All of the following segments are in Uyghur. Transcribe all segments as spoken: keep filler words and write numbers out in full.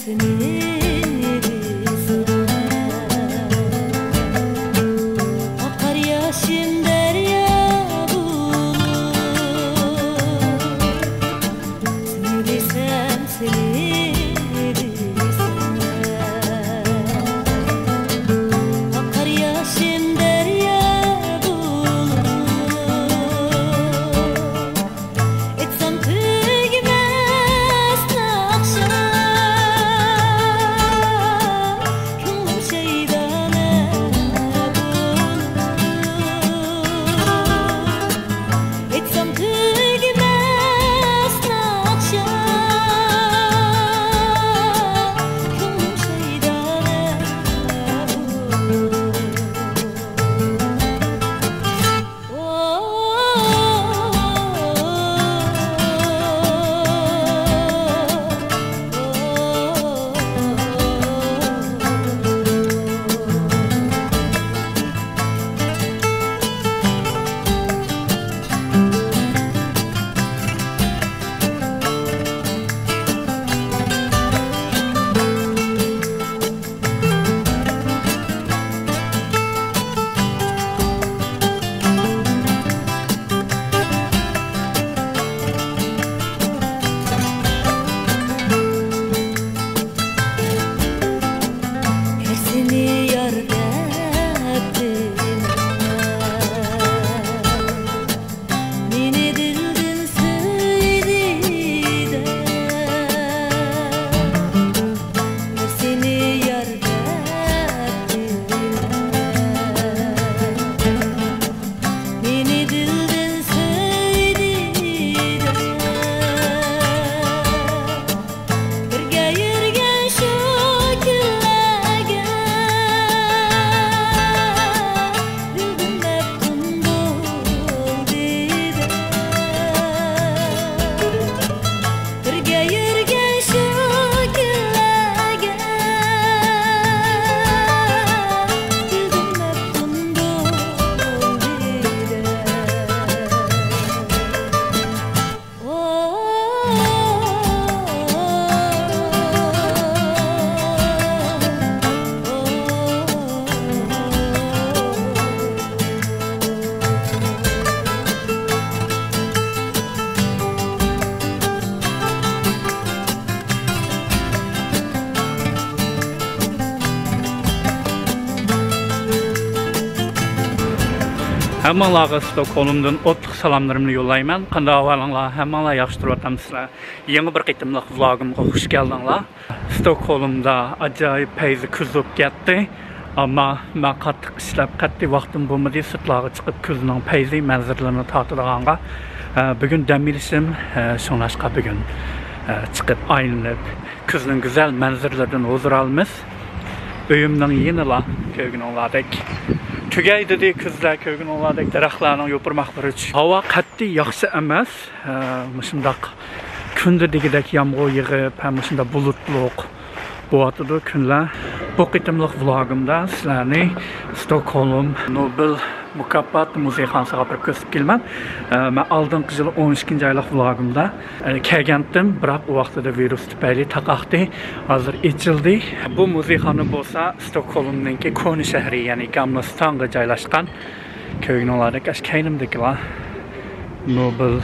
سېنى دېسەم، ئاقار ياشىم دەريا بولۇپ. سېنى دېسەم، سېنى دېسەم، ئاقار ياشىم دەريا بولۇپ. ئېيتسام تۈگىمەس ناخشا، كۆڭلۈم شەيدانە بولۇپ. ئېيتسام تۈگىمەس ناخشا، كۆڭلۈم شەيدانە بولۇپ. كەلسىنى يار دەپ دىلىڭ، مېنى دىلدىن سۆيدى دە. سېنى يار دەپ بىلىمەن، مېنى دىلدىن سۆيدى دە. بىرگە يۈرگەن شۇ كۈنلەرگە دىلدىن مەپتۇن بولدى دە. بىرگە يۈرگەن شۇ كۈنلەرگە دىلدىن مەپتۇن بولدى دە. ھەممىڭلارغا ستوكھولمدىن ئوتلۇق سالاملىرىمنى يوللايمەن. قانداق ئەھۋالىڭلار؟ ھەممىڭلار ياخشى تۇرۇۋاتامسىلەر؟ يېڭى بىر قېتىملىق ۋلوگىمغا خۇش كەلدىڭلار. ستوكھولمدا ئاجايىپ پەيزى كۈز بولۇپ كەتتى. ئەمما مەن قاتتىق ئىشلەپ، قەتئىي ۋاقتىم بولمىدى سىرتلارغا چىقىپ كۈزنىڭ پەيزى مەنزىرىلىرىنى تارتىدىغانغا. ئە، بۈگۈن دەم ئېلىشىم، ئە، شۇڭلاشقا بۈگۈن، ئە، چىقىپ ئايلىنىپ كۈزنىڭ گۈزەل مەنزىرىلىرىدىن ھۇزۇر ئالىمىز. ئۆيۈمنىڭ يېنىلا كۆرگىنىڭلاردەك تۈگەي دېدى كۈزلەر، كۆرگىنىڭلاردەك دەرەخلەرنىڭ يوپۇرماقلىرى چۈشۈپ. ھاۋا قەتئىي ياخشى ئەمەس. ھە، مۇشۇنداق كۈندە دېگۈدەك يامغۇر يېغىپ، ھە، مۇشۇنداق بۇلۇتلۇق بولۇۋاتىدۇ كۈنلەر. بۇ قېتىملىق ۋلوگىمدا سىلەرنى ستوكھولم نوبېل مۇكاپات مۇزېيخانىسىغا ئاپىرىپ كۆرسىتىپ كېلىمەن. ھە، مەن ئالدىنقى يىلى ئون ئىككىنچى ئايلىق ۋلوگىمدا، ئە، كەلگەنتىم، بىراق ئۇ ۋاقتىدا ۋىرۇس تۈپەيلى تاقاقتى. ھازىر ئېچىلدى. بۇ مۇزېيخانا بولسا ستوكھولمنىڭكى كونا شەھىرى، يەنى گاملا ستانغا جايلاشقان. كۆرگىنىڭلاردەك ئاشۇ كەينىمدىكىلا نوبېل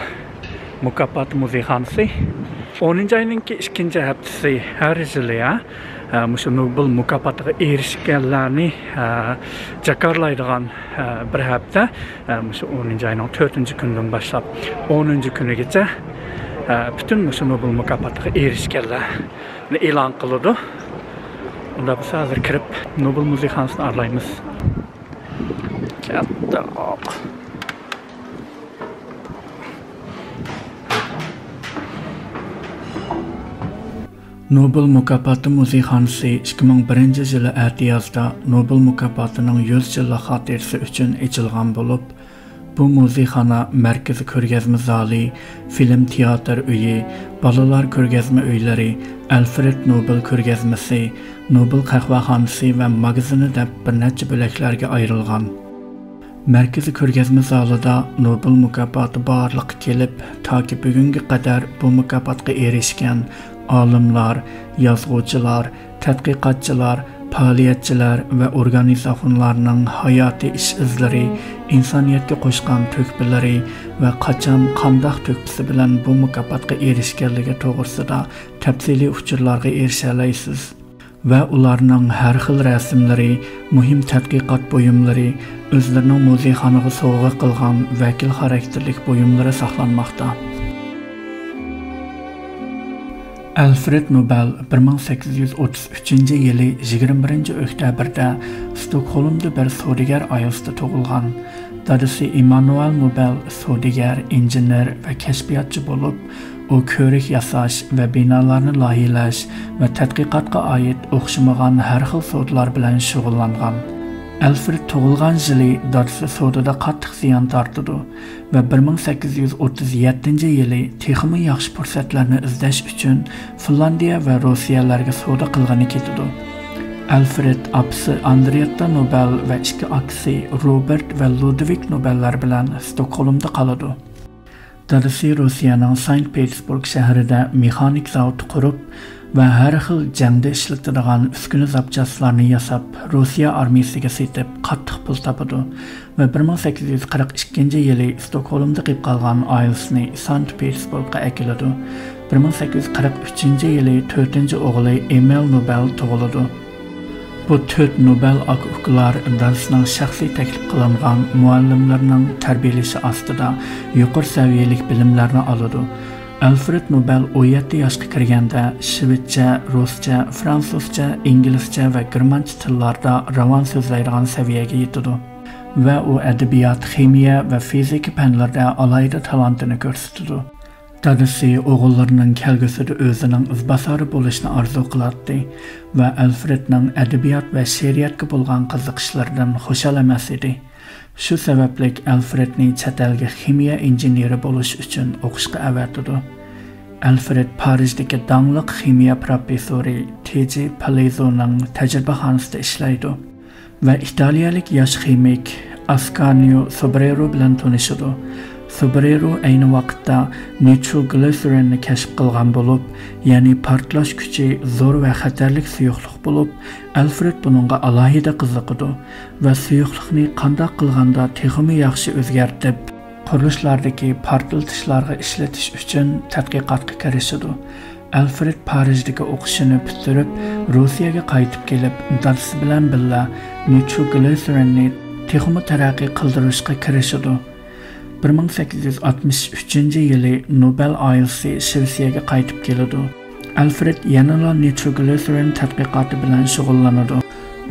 مۇكاپاتى مۇزېيخانىسى. ئونىنچى ئاينىڭكى ئىككىنچى ھەپتىسى ھەر يىلى، ھە، مۇشۇ نوبېل مۇكاپاتىغا ئېرىشكەنلەرنى، ھە، جاكارلايدىغان، ھە، بىر ھەپتە، ھە، مۇشۇ ئونىنچى ئاينىڭ تۆتىنچى كۈنىدىن باشلاپ ئونىنچى كۈنىگىچە، ھە، پۈتۈن مۇشۇ نوبېل مۇكاپاتىغا ئېرىشكەنلەرنى ئېلان قىلىدۇ. ئۇنداق بولسا ھازىر كىرىپ نوبېل مۇزېيخانىسىنى ئارىلايمىز. كەتتۇق. نوبېل مۇكاپاتى مۇزېيخانىسى ئىككى مىڭ بىرىنچى يىلى ئەتىيازدا نوبېل مۇكاپاتىنىڭ يۈز يىللىق خاتىرىسى ئۈچۈن ئېچىلغان بولۇپ، بۇ مۇزېيخانا مەركىزىي كۆرگەزمە زالى، فىلىم تىياتىر ئۆيى، بالىلار كۆرگەزمە ئۆيلىرى، ئەلفرېد نوبېل كۆرگەزمىسى، نوبېل قەھۋەخانىسى ۋە ماگىزىنى دەپ بىر نەچچە بۆلەكلەرگە ئايرىلغان. مەركىزىي كۆرگەزمە زالىدا نوبېل مۇكاپاتى بارلىققا كېلىپ، تاكى بۈگۈنگە قەدەر بۇ مۇكاپاتقا ئېرىشكەن ئالىملار، يازغۇچىلار، تەتقىقاتچىلار، پائالىيەتچىلەر ۋە ئورگانىزاخونلارنىڭ ھاياتىي ئىش-ئىزلىرى، ئىنسانىيەتكە قوشقان تۆھپىلىرى ۋە قاچان، قانداق تۆھپىسى بىلەن بۇ مۇكاپاتقا ئېرىشكەنلىكى توغرىسىدا تەپسىلىي ئۇچۇرلارغا ئېرىشەلەيسىز. ۋە ئۇلارنىڭ ھەر خىل رەسىملىرى، مۇھىم تەتقىقات بۇيۇملىرى، ئۆزلىرىنىڭ مۇزېيخانىغا سوۋغا قىلغان ۋەكىل خاراكتېرلىك بۇيۇملىرى ساقلانماقتا. ئەلفرېد نوبېل بىر مىڭ سەككىز يۈز ئوتتۇز ئۈچىنچى يىلى يىگىرمە بىرىنچى ئۆكتەبىردە ستوكھولمدا بىر سودىگەر ئائىلىسىدە تۇغۇلغان. دادىسى ئىممانۇئېل نوبېل سودىگەر، ئىنژېنېر ۋە كەشپىياتچى بولۇپ، ئۇ كۆۋرۈك ياساش ۋە بىنالارنى لايىھەلەش ۋە تەتقىقاتقا ئائىت ئوخشىمىغان ھەر خىل سودىلار بىلەن شۇغۇللانغان. ئەلفرېد تۇغۇلغان يىلى دادىسى سودىدا قاتتىق زىيان تارتىدۇ ۋە بىر مىڭ سەككىز يۈز ئوتتۇز يەتتىنچى يىلى تېخىمۇ ياخشى پۇرسەتلەرنى ئىزدەش ئۈچۈن فىنلاندىيە ۋە روسىيەلەرگە سودا قىلغىلى كېتىدۇ. ئەلفرېد ئاپىسى ئانرىيېتتا نوبېل ۋە ئىككى ئاكىسى روبېرت ۋە لۇدۋىك نوبېللار بىلەن ستوكھولمدا قالىدۇ. دادىسى روسىيەنىڭ ساينت پېتېرسبۇرگ شەھىرىدە مېخانىك زاۋۇت قۇرۇپ ۋە ھەر خىل جەڭدە ئىشلىتىدىغان ئۈسكۈنە زاپچاسلارنى ياساپ، روسىيە ئارمىيىسىگە سېتىپ، قاتتىق پۇل تاپىدۇ ۋە بىر مىڭ سەككىز يۈز قىرىق ئىككىنچى يىلى ستوكھولمدا قېلىپ قالغان ئائىلىسىنى ساينت پېتېرسبۇرگقا ئەكېلىدۇ. بىر مىڭ سەككىز يۈز قىرىق ئۈچىنچى يىلى تۆتىنچى ئوغلى ئېمىل نوبېل تۇغۇلىدۇ. بۇ تۆت نوبېل ئاكا-ئۇكىلار دادىسىنىڭ شەخسىي تەكلىپ قىلىنغان مۇئەللىملىرىنىڭ تەربىيەلىشى ئاستىدا يۇقىرى سەۋىيەلىك بىلىملەرنى ئالىدۇ. ئەلفرېد نوبېل ئون يەتتە ياشقا كىرگەندە شىۋېتچە، رۇسچە، فرانسۇزچە، ئىنگلىزچە ۋە گېرمانچە تىللاردا راۋان سۆزلەيدىغان سەۋىيەگە يېتىدۇ ۋە ئۇ ئەدەبىيات، خىمىيە ۋە فىزىكا پەنلىرىدە ئالاھىدە تالانتىنى كۆرسىتىدۇ. دادىسى ئوغۇللىرىنىڭ كەلگۈسىدە ئۆزىنىڭ ئىزباسارى بولۇشنى ئارزۇ قىلاتتى ۋە ئەلفرېدنىڭ ئەدەبىيات ۋە شېئىرىيەتكە بولغان قىزىقىشلىرىدىن خۇشال ئەمەس ئىدى. شۇ سەۋەبلىك ئەلفرېدنى چەت ئەلگە خىمىيە ئىنژېنېرى بولۇش ئۈچۈن ئوقۇشقا ئەۋەتىدۇ. ئەلفرېد پارىژدىكى داڭلىق خىمىيە پروفېسسورى تېجى پالېزونىڭ تەجرىبىخانىسىدا ئىشلەيدۇ ۋە ئىتالىيەلىك ياش خىمىك ئاسكانىيو سوبرېرو بىلەن تونۇشىدۇ. سوبرېرو ئەينى ۋاقىتتا نىتروگلىسېرىننى كەشىپ قىلغان بولۇپ، يەنى پارتلاش كۈچى زور ۋە خەتەرلىك سۇيۇقلۇق بولۇپ، ئەلفرېد بۇنىڭغا ئالاھىدە قىزىقىدۇ ۋە سۇيۇقلۇقنى قانداق قىلغاندا تېخىمۇ ياخشى ئۆزگەرتىپ، قۇرۇلۇشلاردىكى پارتلىتىشلارغا ئىشلىتىش ئۈچۈن تەتقىقاتقا كىرىشىدۇ. ئەلفرېد پارىژدىكى ئوقۇشىنى پۈتتۈرۈپ، روسىيەگە قايتىپ كېلىپ، دادىسى بىلەن بىللە نىتروگلىسېرىننى تېخىمۇ تەرەققىي قىلدۇرۇشقا كىرىشىدۇ. بىر مىڭ سەككىز يۈز ئاتمىش ئۈچىنچى يىلى نوبېل ئائىلىسى شىۋېتسىيەگە قايتىپ كېلىدۇ. ئەلفرېد يەنىلا نىتروگلىسېرىن تەتقىقاتى بىلەن شۇغۇللىنىدۇ.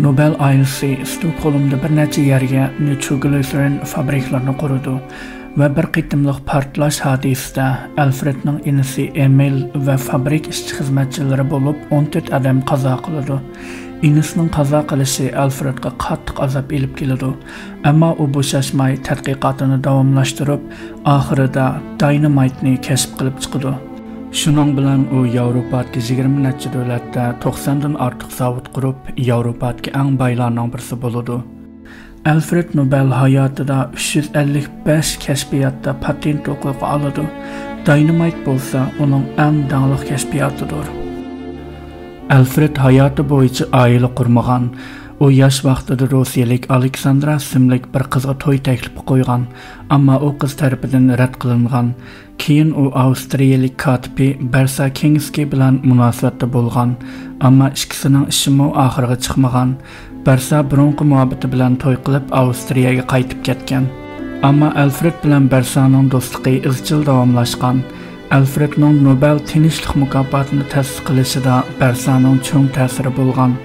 نوبېل ئائىلىسى ستوكھولمدا بىر نەچچە يەرگە نىتروگلىسېرىن فابرىكلىرىنى قۇرىدۇ ۋە بىر قېتىملىق پارتلاش ھادىسىسىدە ئەلفرېدنىڭ ئىنىسى ئېمىل ۋە فابرىك ئىشچى-خىزمەتچىلىرى بولۇپ ئون تۆت ئادەم قازا قىلىدۇ. ئىنىسىنىڭ قازا قىلىشى ئەلفرېدقا قاتتىق ئازاب ئېلىپ كېلىدۇ. ئەمما ئۇ بوشاشماي تەتقىقاتىنى داۋاملاشتۇرۇپ، ئاخىرىدا داينامايتنى كەشىپ قىلىپ چىقىدۇ. شۇنىڭ بىلەن ئۇ ياۋروپادىكى يىگىرمە نەچچە دۆلەتتە توقساندىن ئارتۇق زاۋۇت قۇرۇپ، ياۋروپادىكى ئەڭ بايلارنىڭ بىرسى بولىدۇ. ئەلفرېد نوبېل ھاياتىدا ئۈچ يۈز ئەللىك بەش كەشپىياتتا پاتېنت ھوقۇقى ئالىدۇ. داينامايت بولسا ئۇنىڭ ئەڭ داڭلىق كەشپىياتىدۇر. ئەلفرېد ھاياتى بويىچە ئائىلە قۇرمىغان. ئۇ ياش ۋاقتىدا روسىيەلىك ئالېكساندرا ئىسىملىك بىر قىزغا توي تەكلىپى قويغان، ئەمما ئۇ قىز تەرىپىدىن رەت قىلىنغان. كېيىن ئۇ ئاۋسترىيەلىك كاتىپى بەرسا كىنسكىي بىلەن مۇناسىۋەتتە بولغان، ئەمما ئىككىسىنىڭ ئىشىمۇ ئاخىرغا چىقمىغان. بەرسا بۇرۇنقى مۇھەببىتى بىلەن توي قىلىپ، ئاۋسترىيەگە قايتىپ كەتكەن. ئەمما ئەلفرېد بىلەن بەرسانىڭ دوستلۇقى ئىزچىل داۋاملاشقان. ئەلفرېدنىڭ نوبېل تىنچلىق مۇكاپاتىنى تەسىس قىلىشىدا بەرسانىڭ چوڭ تەسىرى بولغان.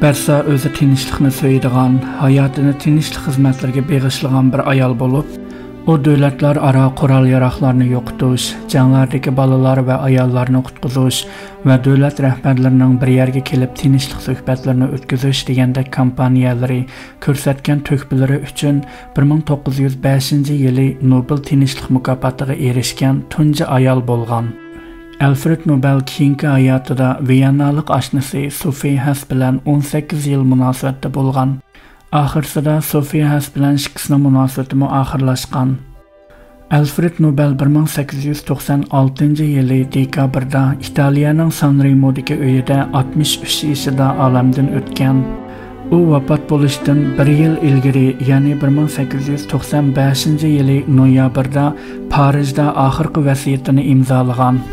بەرسا ئۆزى تىنچلىقنى سۆيىدىغان، ھاياتىنى تىنچلىق خىزمەتلىرىگە بېغىشلىغان بىر ئايال بولۇپ، ئۇ دۆلەتلەر ئارا قورال-ياراغلارنى يوقىتىش، جەڭلەردىكى بالىلار ۋە ئاياللارنى قۇتقۇزۇش ۋە دۆلەت رەھبەرلىرىنىڭ بىر يەرگە كېلىپ تىنچلىق سۆھبەتلىرىنى ئۆتكۈزۈش دېگەندەك كامپانىيەلىرى، كۆرسەتكەن تۆھپىلىرى ئۈچۈن بىر مىڭ توققۇز يۈز بەشىنچى يىلى نوبېل تىنچلىق مۇكاپاتىغا ئېرىشكەن تۇنجى ئايال بولغان. ئەلفرېد نوبېل كېيىنكى ھاياتىدا ۋىيەننالىق ئاشنىسى سوفىي ھەس بىلەن ئون سەككىز يىل مۇناسىۋەتتە بولغان. ئاخىرسىدا سوفىي ھەس بىلەن ئىككىسىنىڭ مۇناسىۋىتىمۇ ئاخىرلاشقان. ئەلفرېد نوبېل بىر مىڭ سەككىز يۈز توقسان ئالتىنچى يىلى دېكابىردا ئىتالىيەنىڭ سان رېمودىكى ئۆيىدە ئاتمىش ئۈچ يېشىدا ئالەمدىن ئۆتكەن. ئۇ ۋاپات بولۇشتىن بىر يىل ئىلگىرى، يەنى بىر مىڭ سەككىز يۈز توقسان بەشىنچى يىلى نويابىردا پارىژدا ئاخىرقى ۋەسىيىتىنى ئىمزالىغان.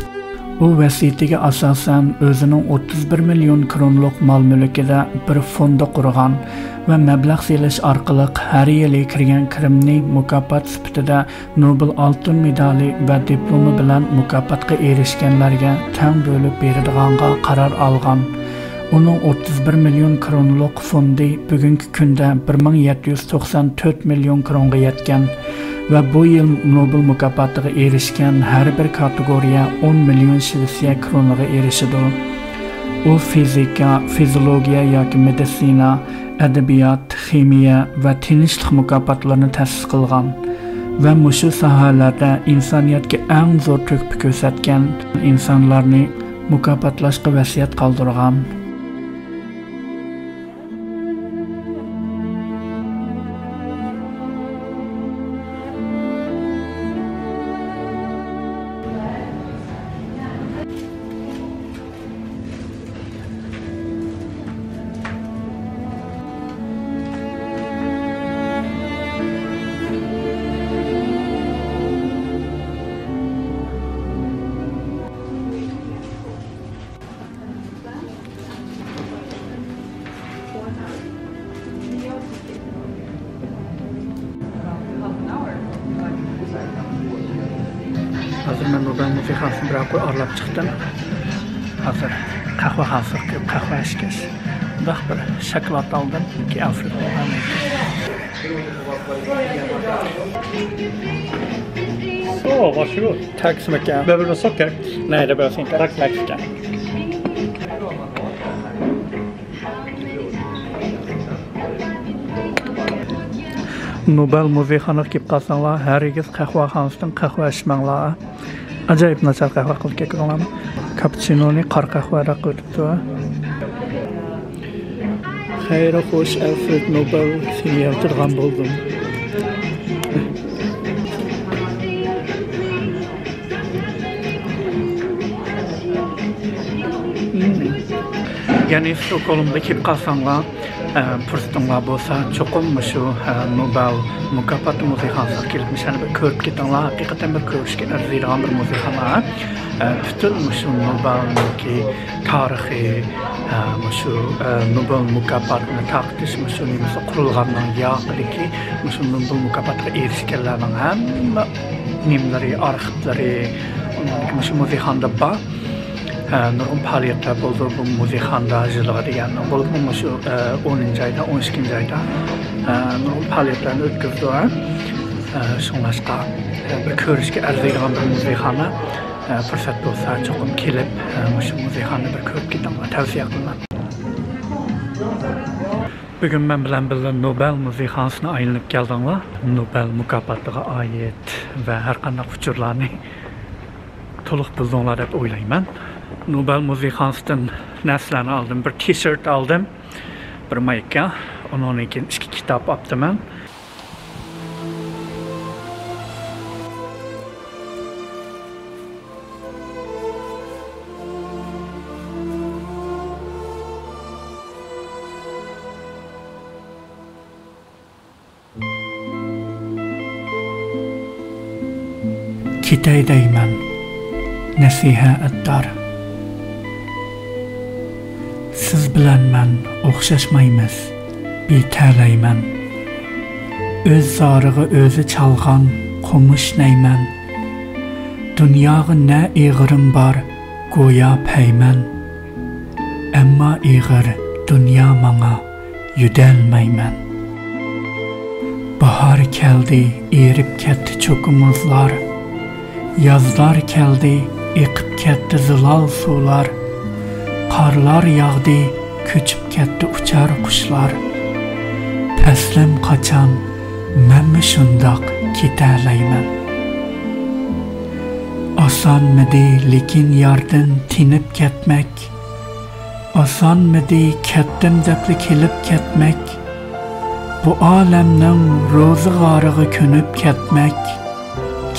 ئۇ ۋەسىيىتىگە ئاساسەن، ئۆزىنىڭ ئوتتۇز بىر مىليون كرونلۇق مال-مۈلكىدە بىر فوندى قۇرغان ۋە مەبلەغ سېلىش ئارقىلىق ھەر يىلى كىرگەن كىرىمنى مۇكاپات سۈپىتىدە نوبېل ئالتۇن مېدالى ۋە دىپلومى بىلەن مۇكاپاتقا ئېرىشكەنلەرگە تەڭ بۆلۈپ بېرىدىغانغا قارار ئالغان. ئۇنىڭ ئوتتۇز بىر مىليون كرونلۇق فوندى بۈگۈنكى كۈندە بىر مىڭ يەتتە يۈز توقسان تۆت مىليون كرونغا يەتكەن ۋە بۇ يىل نوبېل مۇكاپاتىغا ئېرىشكەن ھەر بىر كاتېگورىيە ئون مىليون شىۋېتسىيە كرونىغا ئېرىشىدۇ. ئۇ فىزىكا، فىزىولوگىيە ياكى مېدىتسىنا، ئەدەبىيات، خىمىيە ۋە تىنچلىق مۇكاپاتلىرىنى تەسىس قىلغان ۋە مۇشۇ ساھەلەردە ئىنسانىيەتكە ئەڭ زور تۆھپە كۆرسەتكەن ئىنسانلارنى مۇكاپاتلاشقا ۋەسىيەت قالدۇرغان. ھازىر مەن نوبېل مۇزېيخانىسىنى بىرەر قۇر ئارىلاپ چىقتىم. ھازىر قەھۋەخانىسىغا كىرىپ قەھۋە ئىچكەچ، مۇنداق بىر شاكىلات ئالدىم. كى ئەلفرېد نوبېلنىڭكى. Oh, varsågod. Tack så mycket. Behöver du något socker? Nej, det behövs inte. Tack så mycket. نوبېل مۇزېيخانىغا كېلىپ قالساڭلار، ھەرگىز قەھۋەخانىسىدىن قەھۋە ئىچمەڭلار. ئاجايىپ ناچار قەھۋە قىلىپ كەتكۈزۈڭلارمۇ. كاپۇچىنونى قارا قەھۋە دەپ قويۇپتۇ. خەير خوش، ئەلفرېد نوبېل، سېنى يالتىدىغان بولدۇم. يەنى ستوكھولمدا كېلىپ قالساڭلار، ئە، پۇرسىتىڭلار بولسا، چوقۇم مۇشۇ، ئە، نوبېل مۇكاپاتى مۇزېيخانىسىغا كېلىپ، مۇشۇنى بىر كۆرۈپ كېتىڭلار. ھەقىقەتەن بىر كۆرۈشكە ئەرزىيدىغان بىر مۇزېيخانا. ئە، پۈتۈن مۇشۇ نوبېلنىڭكى تارىخى، ئە، مۇشۇ، ئە، نوبېل مۇكاپاتىنى تارقىتىش مۇشۇ نېمىسى قۇرۇلغاننىڭ ياقىدىكى مۇشۇ نوبېل مۇكاپاتىغا ئېرىشكەنلەرنىڭ ھەممە نېمىلىرى، ئارخىپلىرى، ئۇنىڭدىكى مۇشۇ مۇزېيخانىدا بار. ئە، نۇرغۇن پائالىيەتلەر بولىدۇ بۇ مۇزېيخانىدا يىلىغا دېگەن. بولۇپمۇ مۇشۇ، ئە، ئونىنچى ئايدا، ئون ئىككىنچى ئايدا، ئە، نۇرغۇن پائالىيەتلەرنى ئۆتكۈزىدۇ. ئە، شۇڭلاشقا، ئە، بىر كۆرۈشكە ئەرزىيدىغان بىر مۇزېيخانا. ئە، پۇرسەت بولسا، چوقۇم كېلىپ، ئە، مۇشۇ مۇزېيخانىنى بىر كۆرۈپ كېتىڭلار، تەۋسىيە قىلىمەن. بۈگۈن مەن بىلەن بىللە نوبېل مۇزېيخانىسىنى ئايلىنىپ كەلدىڭلار. نوبېل مۇكاپاتىغا ئائىت ۋە ھەر قانداق ئۇچۇرلارنى تولۇق بىلدىڭلار دەپ ئويلايمەن. نوبېل مۇزېيخانىسىدىن نەرسىلەرنى ئالدىم. بىر تىشېرت ئالدىم، بىر مايكا، ئۇنىڭدىن كېيىن ئىككى كىتاب ئاپتىمەن. كېتەي دەيمەن، نەسىھە ئەتتار. سىز بىلەن مەن ئوخشاشمايمىز، بىتەلەيمەن. ئۆز زارىغا ئۆزى چالغان قومۇش نەيمەن. دۇنياغا نە ئېغىرىم بار، گويا پەيمەن. ئەمما ئېغىر دۇنيا ماڭا، يۈدەلمەيمەن. باھار كەلدى، ئېرىپ كەتتى چوكا مۇزلار. يازلار كەلدى، ئېقىپ كەتتى زىلال سۇلار. قارلار ياغدى، كۆچۈپ كەتتى ئۇچار قۇشلار. پەسلىم قاچان، مەنمۇ شۇنداق كېتەلەيمەن. ئاسانمىدى لېكىن ياردىن تېنىپ كەتمەك؟ ئاسانمىدى كەتتىم دەپلا كېلىپ كەتمەك؟ بۇ ئالەمنىڭ روزى غارىغا كۆنۈپ كەتمەك؟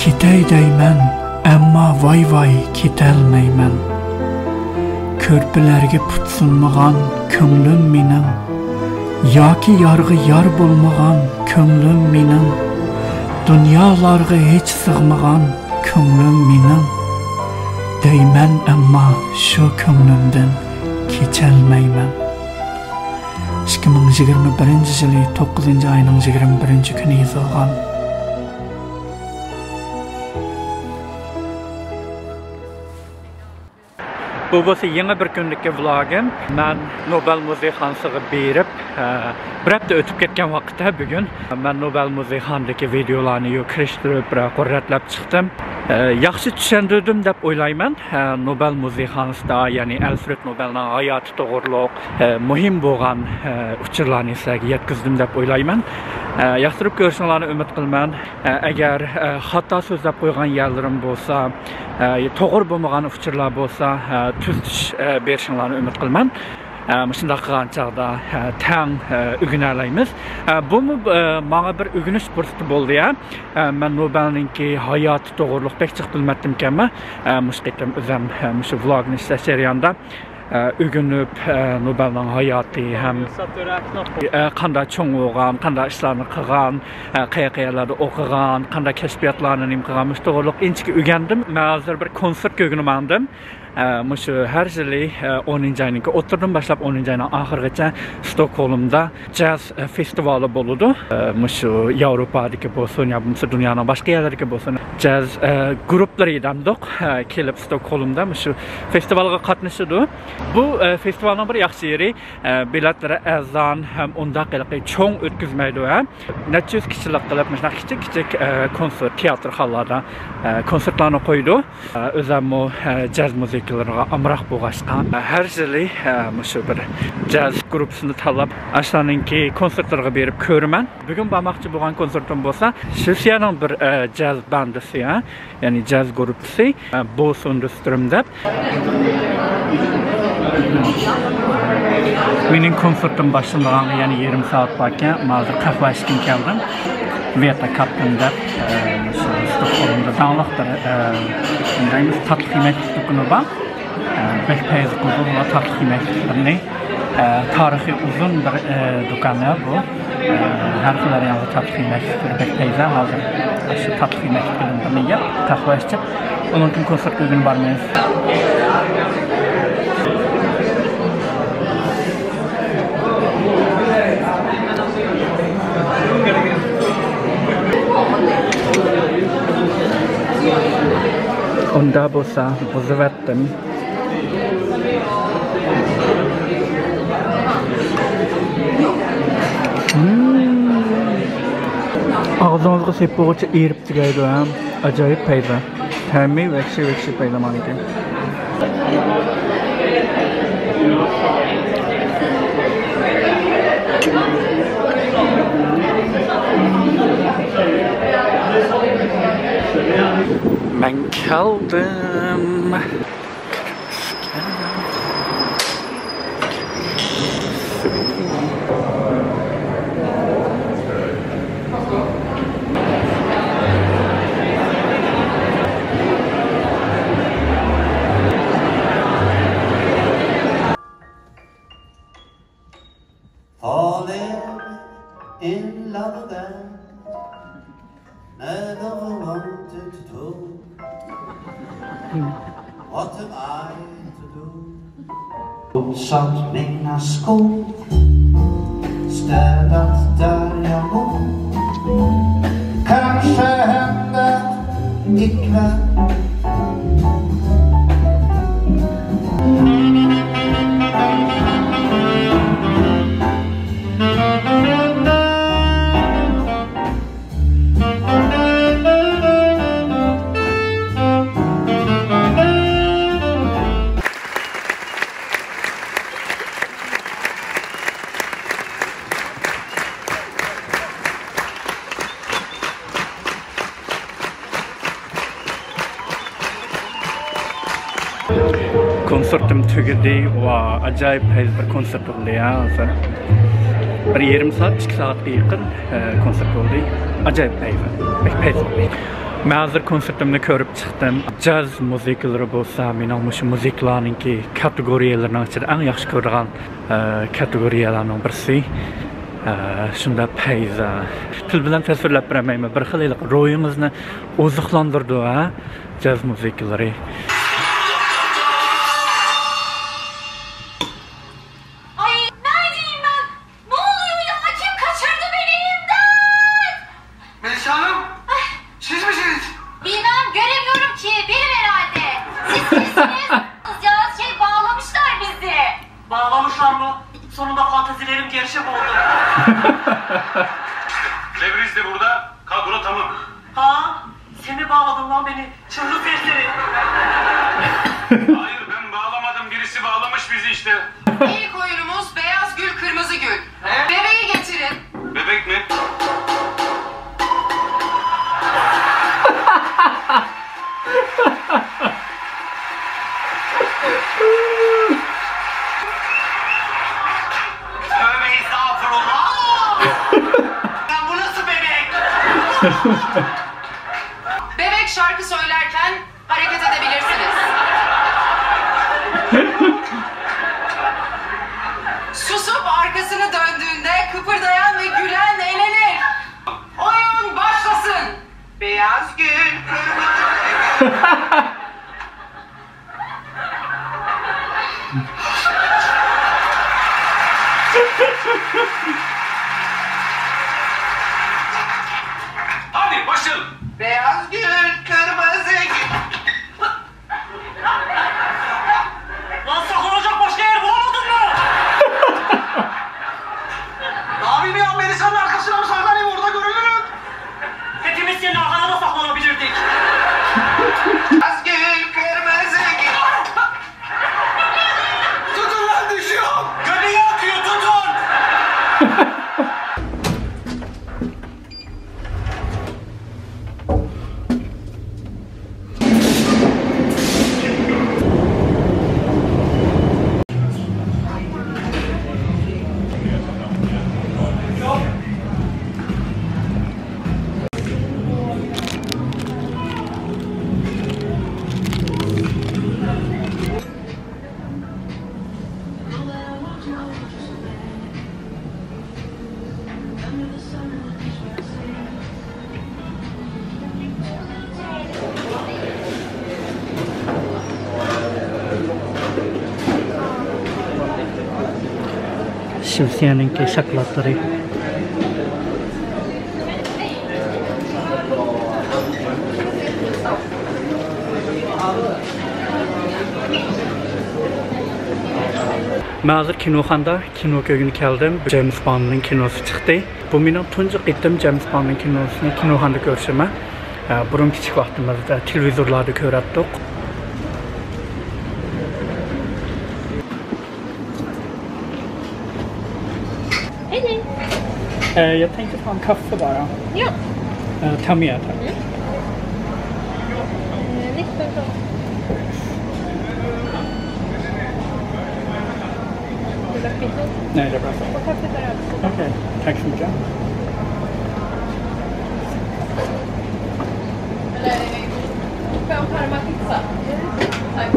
كېتەي دەيمەن، ئەمما ۋاي ۋاي كېتەلمەيمەن. كۆرپىلەرگە پۇت سۇنمىغان كۆڭلۈم مېنىڭ، ياكى يارغا يار بولمىغان كۆڭلۈم مېنىڭ، دۇنيالارغا ھېچ سىغمىغان كۆڭلۈم مېنىڭ. دەيمەن، ئەمما شۇ كۆڭلۈمدىن كېچەلمەيمەن. ئىككى مىڭ يىگىرمە بىرىنچى يىلى توققۇزىنچى ئاينىڭ يىگىرمە بىرىنچى كۈنى يېزىلغان. بۇ بولسا يېڭى بىر كۈندىكى ۋلوگىم. مەن نوبېل مۇزېيخانىسىغا بېرىپ، ئە، بىر ھەپتە ئۆتۈپ كەتكەن ۋاقىتتا بۈگۈن مەن نوبېل مۇزېيخانىدىكى ۋىدېئولارنى يۇ-، كىرىشتۈرۈپ، بىر قۇررەتلەپ چىقتىم. ئە، ياخشى چۈشەندۈردۈم دەپ ئويلايمەن. ئە، نوبېل مۇزېيخانىسىدا، يەنى ئەلفرېد نوبېلنىڭ ھاياتى توغرۇلۇق، ئە، مۇھىم بولغان، ئە، ئۇچۇرلارنى سىلەرگە يەتكۈزدۈم دەپ ئويلايمەن. ئە، ياقتۇرۇپ كۆرۈشۈڭلارنى ئۈمىد قىلىمەن. ئە، ئەگەر، ئە، خاتا سۆزلەپ قويغان يەرلىرىم بولسا، ئە، توغرا بولمىغان ئۇچۇرلار بولسا، ئە، تۈزىتىش، ئە، بېرىشىڭلارنى ئۈمىد قىلىمەن. ئە، مۇشۇنداق قىلغان چاغدا، ئە، تەڭ، ئە، ئۆگىنەلەيمىز. ئە، بۇمۇ، ئە، ماڭا بىر ئۆگىنىش پۇرسىتى بولدى، ئە. ئە، مەن نوبېلنىڭكى ھاياتى توغرۇلۇق بەك جىق بىلمەتتىمكەنمەن. ئە، مۇشۇ قېتىم ئۆزۈم، ئە، مۇشۇ ۋلوگنى ئىشلەش جەريانىدا، ئە، ئۆگىنىپ، ئە، نوبېلنىڭ ھاياتى ھەم، ئە، قانداق چوڭ بولغان، قانداق ئىشلارنى قىلغان، ئە، قەيەر-قەيەرلەردە ئوقۇغان، قانداق كەشپىياتلارنى نېمە قىلغان، مۇشۇ توغرۇلۇق ئىنچىكە ئۆگەندىم. مەن ھازىر بىر كونسېرت كۆرگىلى ماڭدىم. ئە، مۇشۇ ھەر يىلى، ئە، ئونىنچى ئاينىڭكى ئوتتۇرىدىن باشلاپ ئونىنچى ئاينىڭ ئاخىرىغىچە ستوكھولمدا جاز، ئە، فېستىۋالى بولىدۇ. ئە، مۇشۇ ياۋروپادىكى بولسۇن يا بولمىسا دۇنيانىڭ باشقا يەرلىرىدىكى بولسۇن، جاز، ئە، گۇرۇپپىلىرى دەمدۇق، ئە، كېلىپ ستوكھولمدا مۇشۇ فېستىۋالغا قاتنىشىدۇ. بۇ، ئە، فېستىۋالنىڭ بىر ياخشى يېرى، ئە، بېلەتلىرى ئەرزان ھەم ئۇنداق ھېلىقى چوڭ ئۆتكۈزمەيدۇ ھەم. نەچچە يۈز كىشىلىك قىلىپ مۇشۇنداق كىچىك كىچىك، ئە، كونسېرت، تىياتىرخانىلاردا، ئە، كونسېرتلارنى قويىدۇ. ئە، ئۆزۈممۇ، ئە، جاز مۇزىكىلىرىغا ئامراق بولغاچقا، ئە، ھەر يىلى، ئە، مۇشۇ بىر جاز گۇرۇپپىسىنى تاللاپ، ئاشۇلارنىڭكى كونسېرتلىرىغا بېرىپ كۆرىمەن. بۈگۈن بارماقچى بولغان كونسېرتىم بولسا، شىۋېتسىيەنىڭ بىر، ئە، جاز باندىسى، ئە، يەنى جاز گۇرۇپپىسى، ئە، بوسۇن سترىم دەپ. مېنىڭ كونسېرتىم باشلىنىدىغانغا يەنە يېرىم سائەت باركەن، مەن ھازىر قەھۋە ئىچكىلى كەلدىم. ۋېتا كاپتىن دەپ، ئە، شۇ ستوكھولمدا داڭلىق بىر، ئە، نېمە دەيمىز، تاتلىق يېمەكلىك دۇكىنى بار. ئە، بەك پەيزى قىلىدۇ بۇلار تاتلىق يېمەكلىكلىرىنى. ئە، تارىخى ئۇزۇن بىر، ئە، دۇكان بۇ. ئە، ھەر خىل ۋارىيانتلىق تاتلىق يېمەكلىكلىرى بەك پەيزى. ھازىر شۇ تاتلىق يېمەكلىكلىرىمىزنى يەپ، قەھۋە ئىچىپ، ئۇنىڭدىن كونسېرت كۆرگىلى بارىمىز. ئۇنداق بولسا بۇزۇۋەتتىم. مم. ئاغزىڭىزغا سېپىغۇچە ئېرىپ تۈگەيدۇ ھەم. ئاجايىپ پەيزى. تەمى ۋەھشىي، ۋەھشىي پەيزى مانىكى. مەن كەلدىم. Falling in love again. Never wanted to. What am I to do? Satt mina skor, städat där jag bor. Kanske händer ikväll. كونسېرتىم تۈگىدى. ۋا، ئاجايىپ پەيز بىر كونسېرت بولدى يا، ھازىر. بىر يېرىم سائەت، ئىككى سائەتكە يېقىن، ئە، كونسېرت بولدى. ئاجايىپ پەيز. بەك پەيز بولدى. مەن ھازىر كونسېرتىمنى كۆرۈپ چىقتىم. جاز مۇزىكىلىرى بولسا مېنىڭ مۇشۇ مۇزىكىلارنىڭكى كاتېگورىيەلىرىنىڭ ئىچىدە ئەڭ ياخشى كۆرىدىغان، ئە، كاتېگورىيەلەرنىڭ بىرسى. ئە، شۇنداق پەيزى. تىل بىلەن تەسۋىرلەپ بېرەلمەيمەن. بىر خىل ھېلىقى روھىڭىزنى ئوزۇقلاندۇرىدۇ، ھە؟ جاز مۇزىكىلىرى. Ay, neredeyim ben? Ne oluyor ya? Kim kaçırdı beni? İmdat! Melisa Hanım, siz misiniz? Bilmem, göremiyorum ki. Benim herhalde. Siz kimsiniz? Kızcağız şey, bağlamışlar bizi. Bağlamışlar mı? Sonunda fantazilerim gerçek oldu. Tebriz de burada, kadro tamam. Ha? Sen mi bağladın lan beni? Çıllı serseri. Hayır, ben bağlamadım, birisi bağlamış bizi işte. İlk oyunumuz Beyaz Gül Kırmızı Gül. Bebeği getirin. Bebek mi? Tövbe estağfurullah. Lan bu nasıl bebek? Bebek şarkı söylerken hareket edebilirsiniz. Susup arkasını döndüğünde kıpırdayan ve gülen elenir. Oyun başlasın. Beyaz gül, kırmızı gül. Hadi başlayalım. Beyaz gül, kırmızı gül. Lan saklanacak başka yer bulamadın mı? Ne yapayım ya, Melisa'nın arkasına mı saklanayım, orada görünürüm. Hepimiz senin arkana da saklanabilirdik. Beyaz gül, kırmızı gül. Tutun lan, düşüyor. Göbeği akıyor, tutun. شىۋېتسىيەنىڭكى شاكىلاتلىرى. مەن ھازىر كىنوخانىدا كىنو كۆرگىلى كەلدىم. جېيمس بوندنىڭ كىنوسى چىقتى. بۇ مېنىڭ تۇنجى قېتىم جېيمس بوندنىڭ كىنوسىنى كىنوخانىدا كۆرۈشۈم. ئە، بۇرۇن كىچىك ۋاقتىمىزدا تېلېۋىزورلاردا كۆرەتتۇق. Hey. Äh, ja, tänkte Frau einen Kaffee da, ja. Ja. Äh, Tamia, tack. Mhm. Äh, nicht so. Vill du ha kvitto? Nej, det är bra så. Och kaffe där över. Okej, tack så mycket. Eller, får jag en parmapizza? Tack.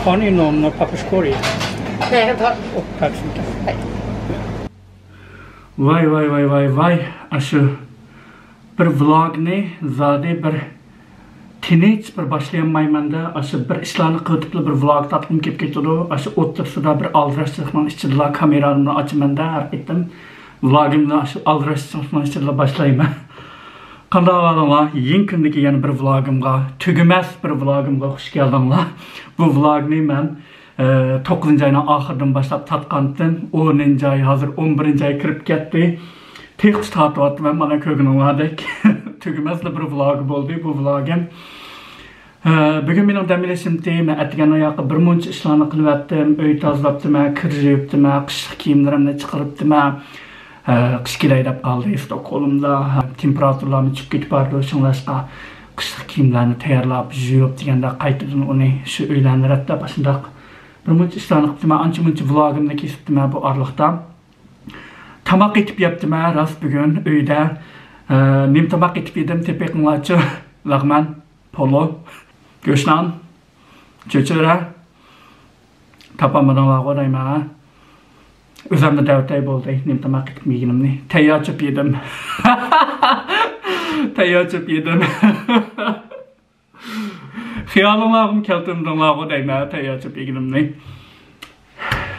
Har ni någon papperskorg? Nej, jag tar. Åh, tack så mycket. Hej. ۋاي، ۋاي، ۋاي، ۋاي، ۋاي. ئاشۇ بىر ۋلوگنى زادى بىر تىنچ بىر باشلىيالمايمەن-دە. ئاشۇ بىر ئىشلارنى قىلىۋېتىپلا بىر ۋلوگ تارتقۇم كېلىپ كېتىدۇ. ئاشۇ ئوتتۇرىسىدا بىر ئالدىراشچىلىقنىڭ ئىچىدىلا كامېرامنى ئاچىمەن-دە، ھەر قېتىم ۋلوگىمنى ئاشۇ ئالدىراشچىلىقنىڭ ئىچىدىلا باشلايمەن. قانداق ئەھۋالىڭلار؟ يېڭى كۈندىكى يەنە بىر ۋلوگىمغا، تۈگىمەس بىر ۋلوگىمغا خۇش كەلدىڭلار. بۇ ۋلوگنى مەن ئى، توققۇزىنچى ئاينىڭ ئاخىرىدىن باشلاپ تارتقانتىم. ئونىنچى ئاي، ھازىر ئون بىرىنچى ئاي كىرىپ كەتتى. تېخىچە تارتىۋاتىمەن، مانا كۆرگىنىڭلاردەك. تۈگىمەسلا بىر ۋلوگ بولدى بۇ ۋلوگىم. ئە، بۈگۈن مېنىڭ دەم ئېلىشىمتى، مەن ئەتىگەن ئاياققا بىر مۇنچە ئىشلارنى قىلىۋەتتىم. ئۆي تازىلاپتىمەن، كىر يۇيۇپتىمەن، قىشلىق كىيىملىرىمنى چىقىرىپتىمەن. ئە، قىش كېلەي دەپ قالدى ستوكھولمدا. تېمپېراتۇرىلارمۇ چۈشۈپ كېتىپ بارىدۇ. شۇڭلاشقا قىشلىق كىيىملەرنى تەييارلاپ، يۇيۇپ دېگەندە قايتىدىن ئۇنى شۇ ئۆيلەرنى رەتلەپ، ئاشۇنداق بىر مۇنچە ئىشلارنى قىپتىمەن. ئانچە مۇنچە ۋلوگىمنى كېسىپتىمەن بۇ ئارىلىقتا. تاماق ئېتىپ يەپتىمەن راست بۈگۈن ئۆيدە. ئە، نېمە تاماق ئېتىپ يېدىم، تېپىپ بېقىڭلارچۇ. لەغمەن، پولۇ، گۆشنان، چۆچۈرە. تاپالمىدىڭلارغۇ دەيمەن. ئۆزۈمنى دەۋېتەي بولدى، نېمە تاماق ئېتىپ يېگىنىمنى. تەييار چۆپ يېدىم. تەييار چۆپ يېدىم. خىيالىڭلارغىمۇ كەلتۈرمىدىڭلارغۇ دەيمەن تەييار چۆپ يېگىنىمنى.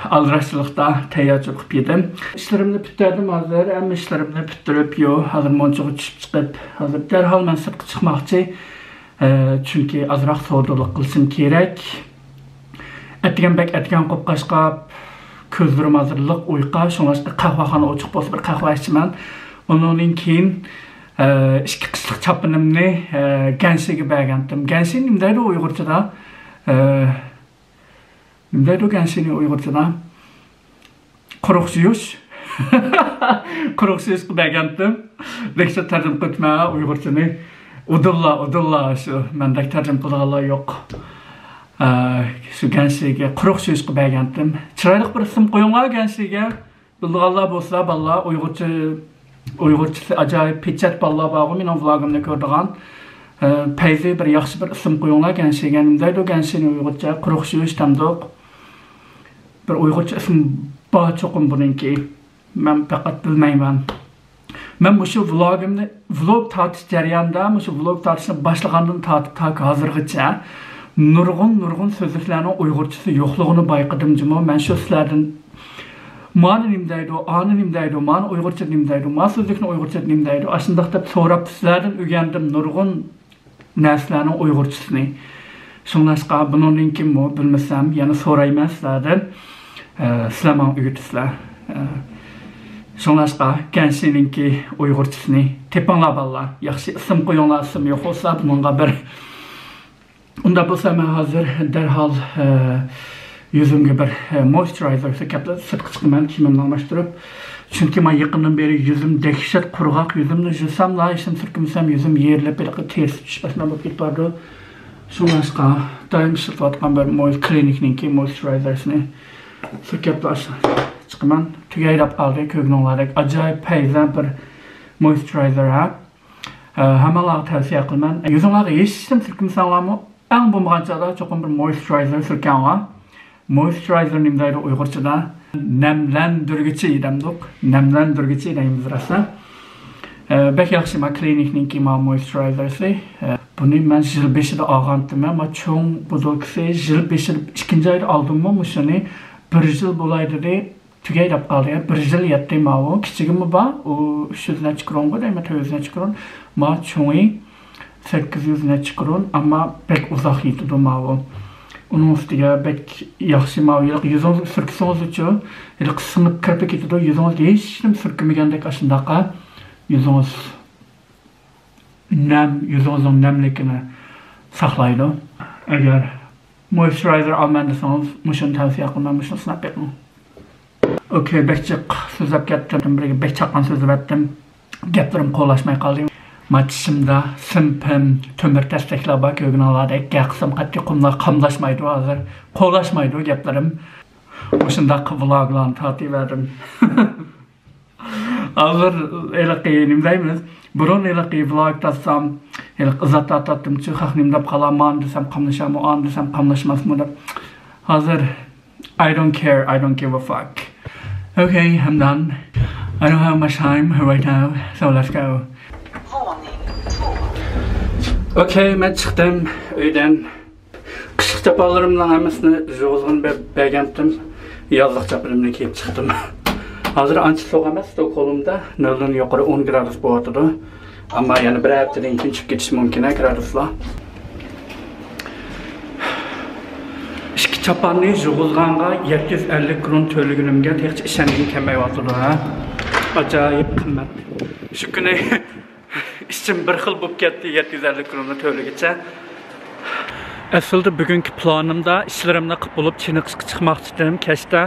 ئالدىراشچىلىقتا تەييار چۆپ قىلىپ يېدىم. ئىشلىرىمنى پۈتتۈردۈم ھازىر، ھەممە ئىشلىرىمنى پۈتتۈرۈپ، يو، ھازىر مۇنچىغا چۈشۈپ چىقىپ، ھازىر دەرھال مەن سىرتقا چىقماقچى. ئە، چۈنكى ئازراق سودىلىق قىلىشىم كېرەك. ئەتىگەن بەك ئەتىگەن قوپقاچقا، كۆزلىرىم ھازىر لىق ئۇيقا، شۇڭلاشقا قەھۋەخانا ئوچۇق بولسا بىر قەھۋە ئىچىمەن. ئۇنىڭدىن كېيىن، ئە، ئىككى قىشلىق چاپىنىمنى، ئە، گەنشىگە بەرگەنتىم. گەنشى نېمە دەيدۇ ئۇيغۇرچىدا؟ ئە، نېمە دەيدۇ گەنشىنى ئۇيغۇرچىدا؟ قۇرۇق يۇيۇش. قۇرۇق يۇيۇشقا بەرگەنتىم. لېكىن تەرجىمە قىلىپتىمەن ئۇيغۇرچىنى. ئۇدۇللا، ئۇدۇللا شۇ. مەندەك تەرجىمە قىلىدىغانلار يوق. ئە، شۇ گەنشىگە قۇرۇق يۇيۇشقا بەرگەنتىم. چىرايلىق بىر ئىسىم قويۇڭلار گەنشىگە. بىلىدىغانلار بولسا، بالىلار، ئۇيغۇرچە، ئۇيغۇرچىسى ئاجايىپ پېچەت بالىلار بارغۇ، مېنىڭ ۋلوگىمنى كۆرىدىغان. ئە، پەيزى، بىر ياخشى بىر ئىسىم قويۇڭلار گەنشىگە. نېمە دەيدۇ گەنشىنى ئۇيغۇرچە؟ قۇرۇق يۇيۇش دەمدۇق. بىر ئۇيغۇرچە ئىسمى بار چوقۇم بۇنىڭكى. مەن پەقەت بىلمەيمەن. مەن مۇشۇ ۋلوگىمنى، ۋلوگ تارتىش جەريانىدا، مۇشۇ ۋلوگ تارتىشنى باشلىغاندىن تارتىپ تاكى ھازىرغىچە نۇرغۇن، نۇرغۇن سۆزلۈكلەرنىڭ ئۇيغۇرچىسى يوقلۇقىنى بايقىدىم جۇمۇ. مەن شۇ سىلەردىن مانى نېمە دەيدۇ، ئانى نېمە دەيدۇ، مانى ئۇيغۇرچە نېمە دەيدۇ، ما سۆزلۈكنى ئۇيغۇرچە نېمە دەيدۇ، ئاشۇنداق دەپ سوراپ سىلەردىن ئۆگەندىم نۇرغۇن نەرسىلەرنىڭ ئۇيغۇرچىسىنى. شۇڭلاشقا بۇنىڭدىن كېيىنمۇ بىلمىسەم يەنە سورايمەن سىلەردىن. ئە، سىلەر ماڭا ئۆگىتىسىلەر. ئە، شۇڭلاشقا گەنشىنىڭكى ئۇيغۇرچىسىنى تېپىڭلار بالىلار. ياخشى ئىسىم قويۇڭلار، ئىسىم يوق بولسا بۇنىڭغا بىر. ئۇنداق بولسا مەن ھازىر دەرھال، ئە، يۈزۈمگە بىر، ئە، مويستۇرايزېر سۈركەپ سىرتقا چىقىمەن كىيىمىمنى ئالماشتۇرۇپ. چۈنكى مانا يېقىندىن بېرى يۈزۈم دەھشەت قۇرغاق، يۈزۈمنى يۇساملا، ھېچنېمە سۈركىمىسەم يۈزۈم يېرىلىپ ھېلىقى تېرىسى چۈشۈپ ئاشۇنداق بولۇپ كېتىپ بارىدۇ. شۇڭلاشقا دائىم ئىشلىتىۋاتقان بىر مويس-، كلىنىكنىڭكى مويستۇرايزېرسىنى سۈركەپلا ئاشۇ چىقىمەن. تۈگەي دەپ قالدى كۆرگىنىڭلاردەك. ئاجايىپ پەيزە بىر مويستۇرايزېر ھە. ئە، ھەممىڭلارغا تەۋسىيە قىلىمەن. يۈزۈڭلارغا ھېچنېمە سۈركىمىسەڭلارمۇ، ئەڭ بولمىغان چاغدا چوقۇم بىر مويستۇرايزېر سۈركەڭلار. مويستۇرايزېر نېمە دەيدۇ ئۇيغۇرچىدا؟ نەملەندۈرگۈچى دەمدۇق. نەملەندۈرگۈچى دەيمىز راسا. ئە، بەك ياخشى ما كلىنىكنىڭكى ما مويستۇرايزېرسى. ئە، بۇنى مەن يىل بېشىدا ئالغانتىم. ما چوڭ بوتۇلكىسى يىل بېشىدا ئىككىنچى ئايدا ئالدىممۇ مۇشۇنى؟ بىر يىل بولاي دېدى. تۈگەي دەپ قالدى. بىر يىل يەتتى ماۋۇ. كىچىكىمۇ بار. ئۇ ئۈچ يۈز نەچچە كرونغۇ دەيمەن، تۆت يۈز نەچچە كرون. ما چوڭى سەككىز يۈز نەچچە كرون، ئەمما بەك ئۇزاق يېتىدۇ ماۋۇ. ئۇنىڭ ئۈستىگە بەك ياخشى ماۋۇ. ھېلىقى يۈزىڭىزگە سۈركىسىڭىزچۇ، ھېلىقى سىڭىپ كىرىپ كېتىدۇ. يۈزىڭىزگە ھېچنېمە سۈركىمىگەندەك ئاشۇنداققا يۈزىڭىز نەم، يۈزىڭىزنىڭ نەملىكىنى ساقلايدۇ. ئەگەر مويستۇرايزېر ئالىمەن دېسىڭىز، مۇشۇنى تەۋسىيە قىلىمەن، مۇشۇنى سىناپ بېقىڭ. ئوكەي، بەك جىق سۆزلەپ كەتتىم، بىرگە بەك چاققان سۆزلەۋەتتىم. گەپلىرىم قولاشماي قالدى. ما چىشىمدا سىمپىم، تۆمۈر تەستەكلەر بار، كۆرگىنىڭلاردەك. گەپ قىلسام قەتئىي قۇملار قاملاشمايدۇ ھازىر. قولاشمايدۇ گەپلىرىم. مۇشۇنداق ۋلوگلارنى تارتىۋەردىم. ھازىر ھېلىقى نېمە دەيمىز؟ بۇرۇن ھېلىقى ۋلوگ تارتسام، ھېلىقى ئىززەت تارتاتتىمچۇ، خەق نېمە دەپ قالا، مانى دېسەم قاملىشامۇ، ئانى دېسەم قاملاشماسمۇ دەپ. ھازىر I don't care, I don't give a fuck. Okay, I'm done. I don't have much time right now, so let's go. Våning två. Okay, مەن چىقتىم ئۆيدىن. قىشلىق چاپانلىرىمنىڭ ھەممىسىنى يۇغۇزغىنى بە-، بەرگەنتىم. يازلىق چاپىنىمنى كىيىپ چىقتىم. ھازىر ئانچە سوغۇق ئەمەس، ستوكھولمدا نۆلدىن يۇقىرى ئون گرادۇس بولۇۋاتىدۇ. ئەمما يەنە بىر ھەپتىدىن كېيىن چۈشۈپ كېتىشى مۇمكىن، ھە، گرادۇسلار. ئىككى چاپاننى يۇغۇزغانغا يەتتە يۈز ئەللىك كرون تۆلىگىنىمگە تېخىچە ئىشەنگۈم كەلمەيۋاتىدۇ، ھە. ئاجايىپ قىممەت. شۇ كۈنى ئىچىم بىر خىل بولۇپ كەتتى، يەتتە يۈز ئەللىك كروننى تۆلىگىچە. ئەسلىدە بۈگۈنكى پىلانىمدا ئىشلىرىمنى قىپ بولۇپ چېنىقىشقا چىقماقچىدىم كەچتە.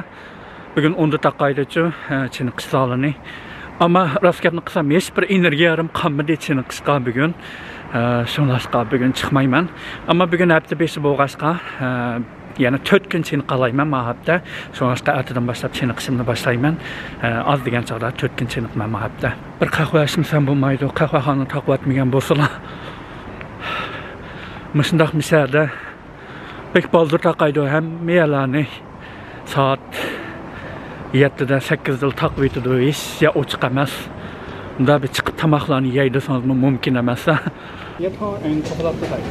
بۈگۈن ئوندا تاقايدىچۇ، ھە، چېنىقىش زالىنى. ئەمما راست گەپنى قىلسام، ھېچ بىر ئېنېرگىيەم قالمىدى چېنىقىشقا بۈگۈن. ھە، شۇڭلاشقا بۈگۈن چىقمايمەن. ئەمما بۈگۈن ھەپتە بېشى بولغاچقا، ھە، يەنە تۆت كۈن چېنىقالايمەن ما ھەپتە. شۇڭلاشقا ئەتىدىن باشلاپ چېنىقىشىمنى باشلايمەن. ھە، ئاز دېگەن چاغدا تۆت كۈن چېنىقىمەن ما ھەپتە. بىر قەھۋە ئىچمىسەم بولمايدۇ، قەھۋەخانا تاقىۋەتمىگەن بولسىلا. مۇشۇنداق مىسەدە بەك بالدۇر تاقايدۇ، ھەممە يەرلەرنى سائەت يەتتىدە، سەككىزدىلا تاقىۋېتىدۇ، ھېچ يەر ئوچۇق ئەمەس. مۇنداق بىر چىقىپ تاماقلارنى يەي دېسىڭىزمۇ مۇمكىن ئەمەس. Jag tar en choklad till dig.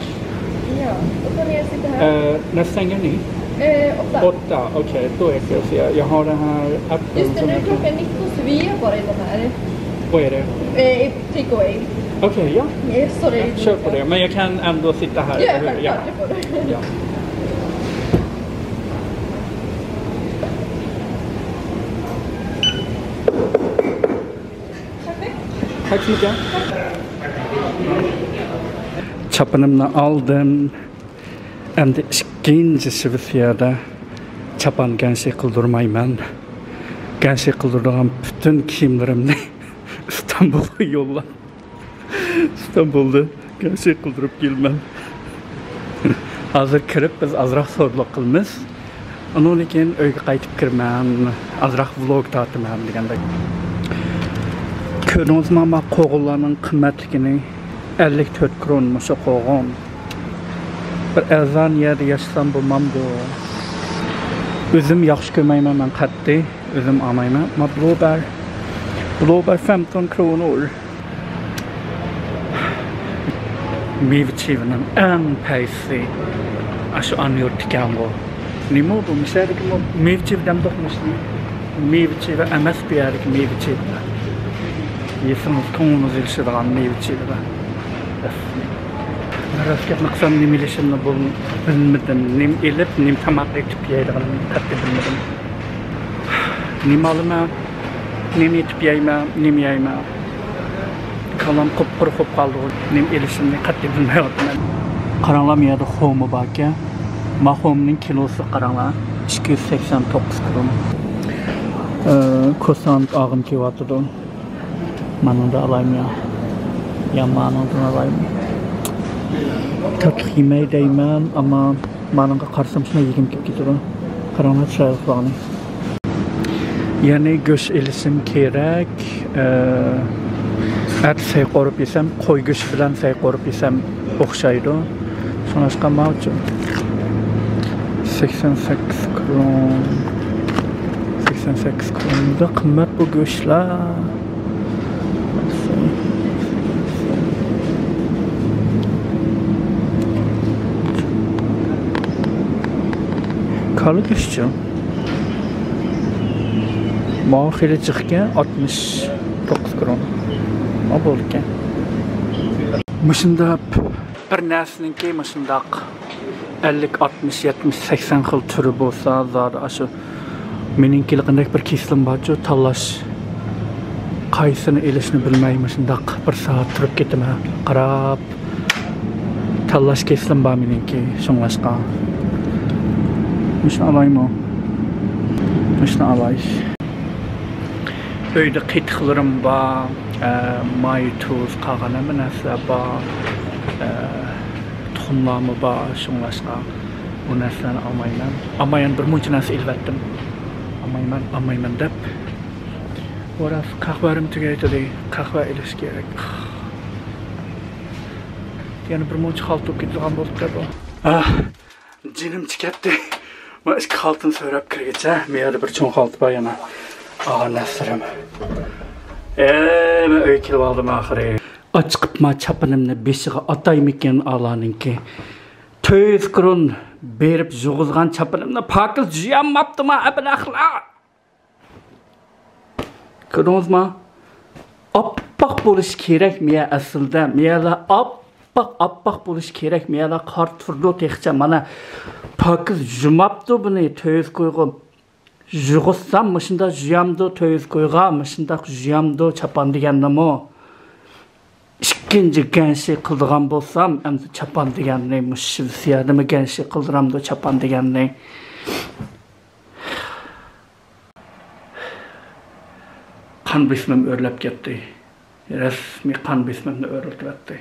Ja, och vad är det här? Eh, nästan gör ni? Eh, åtta. Åtta, okej. Då är det fel. Jag har den här appen. Just det, som nu är jag kan klockan nitton, så vi är bara i den här. Vad är det? Eh, i take away. Okej, ja. Eh, sorry. Kör på det, men jag kan ändå sitta här, Ja, eller hur? Ja. Självklart, det får du. Ja. چاپىنىمنى ئالدىم. ئەمدى ئىككىنچى شىۋېتسىيەدە چاپان گەنشى قىلدۇرمايمەن. گەنشى قىلدۇرىدىغان پۈتۈن كىيىملىرىمنى ئىستانبۇلغا يوللاپ، ئىستانبۇلدا گەنشى قىلدۇرۇپ كېلىمەن. ھازىر كىرىپ بىز ئازراق سودىلىق قىلىمىز. ئۇنىڭدىن كېيىن ئۆيگە قايتىپ كىرىمەن، ئازراق ۋلوگ تارتىمەن دېگەندەك. كۆردىڭىزمۇ، ما قوغۇنلارنىڭ قىممەتلىكىنى؟ ئەللىك تۆت كرون مۇشۇ قوغۇن. بىر ئەرزان يەردە ياشىسام بولمامدۇ؟ ئۆزۈم ياخشى كۆرمەيمەن مەن قەتئىي. ئۆزۈم ئالمايمەن. ما بلوبەر. بلوبەر فەمتون كرونور. مېۋە چېۋىنىڭ ئەڭ پەيزى ئاشۇ ئانا يۇرتتىكەنغۇ. نېمە بۇ؟ مىسىردىكى مېۋە چېۋە دەمدۇق مۇشۇنى؟ مېۋە چېۋە ئەمەس بۇ يەردىكى مېۋە چېۋە. يېسىڭىز كۆڭلىڭىز ئېلىشىدىغان مېۋە چېۋىلەر. راست گەپنى قىلسام، نېمە ئېلىشىمنى بىل-، بىلمىدىم. نېمە ئېلىپ، نېمە تاماق ئېتىپ يەيدىغىنىمنى قەتئىي بىلمىدىم. نېمە ئالىمەن، نېمە ئېتىپ يەيمەن، نېمە يەيمەن. كاللام قۇپقۇرۇق بولۇپ قالدىغۇ. نېمە ئېلىشىمنى قەتئىي بىلمەيۋاتىمەن. قاراڭلار، ما يەردە خورما باركەن. ما خورمىنىڭ كىلوسى قاراڭلار، ئىككى يۈز سەكسەن توققۇز كرون. ئە، كروسسان ئالغۇم كېلىۋاتىدۇ. مانىڭدىن ئالايمۇ يا؟ يا مانىڭدىن ئالايمۇ؟ تاتلىق يېمەي دەيمەن، ئەمما مانىڭغا قارىسام شۇنداق يېگۈم كېلىپ كېتىدۇ. قاراڭلار چىرايلىقلارنى. يەنى گۆش ئېلىشىم كېرەك. ئە، ئەتە سەي قورۇپ يېسەم، قوي گۆشى بىلەن سەي قورۇپ يېسەم ئوخشايدۇ. شۇڭلاشقا ماۋۇ سەكسەن سەككىز كرون. سەكسەن سەككىز كرون. بەك قىممەت بۇ گۆشلەر. كالا گۆشچۇ؟ ماۋۇ خېلى جىقكەن، ئاتمىش توققۇز كرون. ما بولىدىكەن. مۇشۇنداق بىر نەرسىنىڭكى مۇشۇنداق ئەللىك، ئاتمىش، يەتمىش، سەكسەن خىل تۈرى بولسا، زادى ئاشۇ مېنىڭكى قانداق بىر كېسىلىم بارچۇ، تاللاش، قايسىنى ئېلىشنى بىلمەي مۇشۇنداق بىر سائەت تۇرۇپ كېتىمەن قاراپ. تاللاش كېسىلىم بار مېنىڭكى، شۇڭلاشقا. مۇشۇنى ئالايمۇ؟ مۇشۇنى ئالاي. ئۆيدە قېتىقلىرىم بار، ئە، ماي، تۇز، قالغان ھەممە نەرسىلەر بار. ئە، تۇخۇملارمۇ بار، شۇڭلاشقا ئۇ نەرسىلەرنى ئالمايمەن. ئەمما يەنە بىر مۇنچە نەرسە ئېلىۋەتتىم. ئالمايمەن، ئالمايمەن دەپ. ۋاراس، قەھۋەم تۈگەيتىدى. قەھۋە ئېلىش كېرەك. يەنە بىر مۇنچە خالتا بولۇپ كېتىدىغان بولۇپ قالدى. ئاھ، جېنىم چىقاتتى. مەن ئىككى خالتىنى سۆرەپ كىرگىچە، مەيەردە بىر چوڭ خالتا بار يەنە. ئالغان نەرسىلىرىم. ئەي، مەن ئۆيگە كېلىۋالدىم ئاخىرى. ئاچىقىپما چاپىنىمنى بېشىغا ئاتايمىكىن ئالانىڭكى. تۆت يۈز كرون بېرىپ يۇغۇزغان چاپىنىمنى پاكىز يۇيالماپتىما، ئەبلەخلەر! كۆردىڭىزما؟ ئاپئاق بولۇش كېرەك مىيە ئەسلىدە. مىيەلەر ئاپئاق، ئاپئاق بولۇش كېرەك. مىيەلەر قارا تۇرىدۇ تېخىچە. مانا، پاكىز يۇماپتۇ بۇنى، تۆت يۈز كرونغا. يۇغۇزسام مۇشۇنداق يۇيامدۇ، تۆت يۈز كرونغا مۇشۇنداق يۇيامدۇ چاپان دېگەننىمۇ. ئىككى ئىككىنچى گەنشى قىلىدىغان بولسام، ئەمدى چاپان دېگەننى، مۇشۇ شىۋېتسىيەدىمۇ گەنشى قىلدۇرامدۇ چاپان دېگەننى؟ قان بېسىمىم ئۆرلەپ كەتتى. رەسمىي قان بېسىمىمنى ئۆرلىتىۋەتتى.